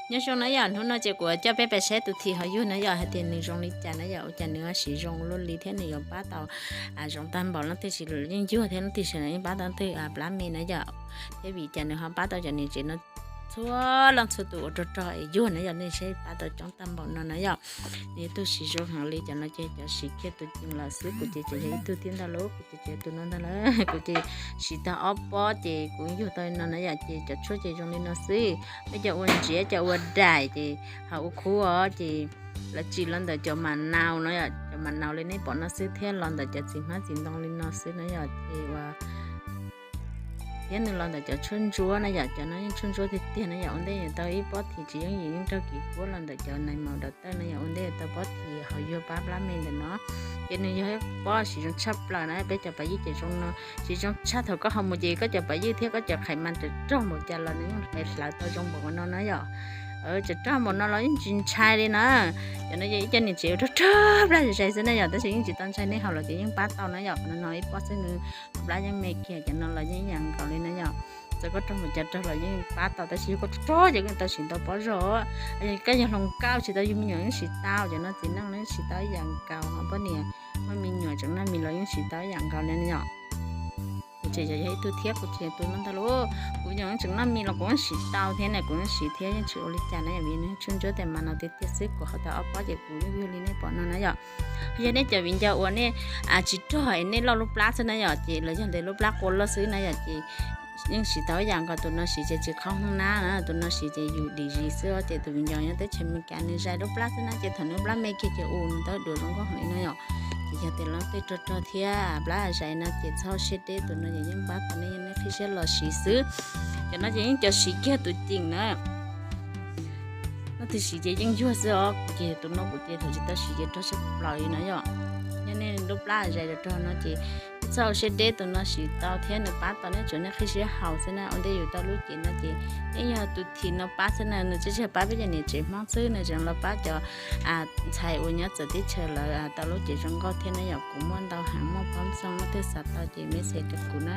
Nyob zoo na yom, hnub no ces kuv coj peb pais saib tus thim hauv yug na yom, hais tias nws zoo li cas na yom, ua cas nws ho siv zoo luaj li thiab nws yuav pab tau zoo tag npaum. Leej twg siv los yeej yuag thiab, leej twg siv los yeej pab tau leej twg plab me na yom. Thiab vim cas nws ho pab tau cov niam tsev no txhua leej txhua tus uas rog rog es yuag na yom, nej saib pab tau coob tag npaum no na yom. Nws yog tus siv zoo heev li. Cov no ces cov siv kiag tus cees lawm xwb, kuv ces tseem yog ib tug thiab ntag lauj, kuv ces tseem tus no ntag lauj. Kuv ces siv tau ob pob ces kuv yuag tau no na yom, ces cov tshuaj ces zoo li no xwb. Peb cov ua ntsiav cov ua daim ces ho ua khub os, ces lawv tsim los ntawm cov mas nau no yom, cov mas nau li nej pom no xwb thiab los ntawm cov txiv hmab txiv ntoo li no xwb na yom, ces ua thiab nws los ntawm cov tshuaj ntsuab na yom, cov no yeej tshuaj ntsuab tiag tiag na yom. Ua ntej yuav tau ib pob thim tsis yooj yim, yeej raug kev kuab los ntawm cov nais maus daus tawj na yom, ua ntej yuav tau pob thim hauv yuag pab plab me ntawm no. Ces nws yog ib pob siv zoo tshaj plaws na, peb cov pas ywj ces zoo no, siv zoo tshaj. Thaum koj ho mus ces koj cov pas ywj thiab koj cov qhais mas raug rog npaum cas los nws yeej hlawv tau zoo npaum no na yom. Raug rog npaum no los yeej tsis ntshai li na. Cov no yog ib co niam tsev rog rog plab zais xwb na yom, tab sis yeej tsis tau ntshai, nej haus los ces yeej pab tau na yom. Qhov no no ib pob xwb nws plab yeej me kiag, cov no los yeej ib yam nkaus li na yom. Txawm koj raug npaum cas rog los yeej pab tau, tab sis yog koj rog rog ces koj tau siv ntau pob zog. Koj yog hluas nkauj tsis tau yug me nyuam yeej siv tau, cov no txiv neej yeej siv tau ib yam nkaus, ho poj niam muaj me nyuam tseem noj mis los yeej siv tau ib yam nkaus li na yom. Kuv tseem yog ib tug thiab, kuv tseem tus no ntag lauj, kuv me nyuam yeej tseem noj mis los kuv yeej siv tau thiab na, kuv yeej siv thiab yeej tsis ua li cas na yom, vim nws tshuaj ntsuab tes mas no tiag tiag xwb, kuv haus tau ob pob ces kuv yeej yuag li nej pom no na yom. Yog nej cov viv ncaus uas nej tsis rog es nej loj lub plab xwb na yom, ces los yog ntes lub plab qua loj xwb na yom, ces yeej siv tau ib yam nkaus. Tus no siv ces tsis qhov hoob nab na, tus no siv ces yus dim zis xwb, ces tus viv ncaus nyob teb chaws Amelikas nws zais lub plab xwb na, ces thaum nws lub plab me kiag ces ua nws tau duav zoo nkauj heev li na yom. Ces yog tias leej twg rog rog thiab plab zais no ces txhob siab deb, tus no ces yeej pab tau nej, nej qhib siab los siv xwb. Cov no ces yeej cov siv kiag tus cees na. Leej twg siv ces yeej yuag xwb os, kuv ces tus no kuv ces thaum tsis tau siv ces rog tshaj plaws li na yom. Yog nej lub plab zais rog rog no ces txhob ua siab deb, tus no siv tau thiab nws pab tau nej, tsuav nej qhib siab haus xwb na. Ua ntej yus tau lub cev no ces yeej yog tus thim no pab xwb na, nws tsis yog pab peb cov niam tsev Hmoob xwb, nws tseem los pab cov ntxhais uas nyob txawv teb chaws lawv tau lub cev zoo nkauj thiab na yom. Kuv muaj ntau heev, muaj phab xoo leej twg xav tau ces message rau kuv na.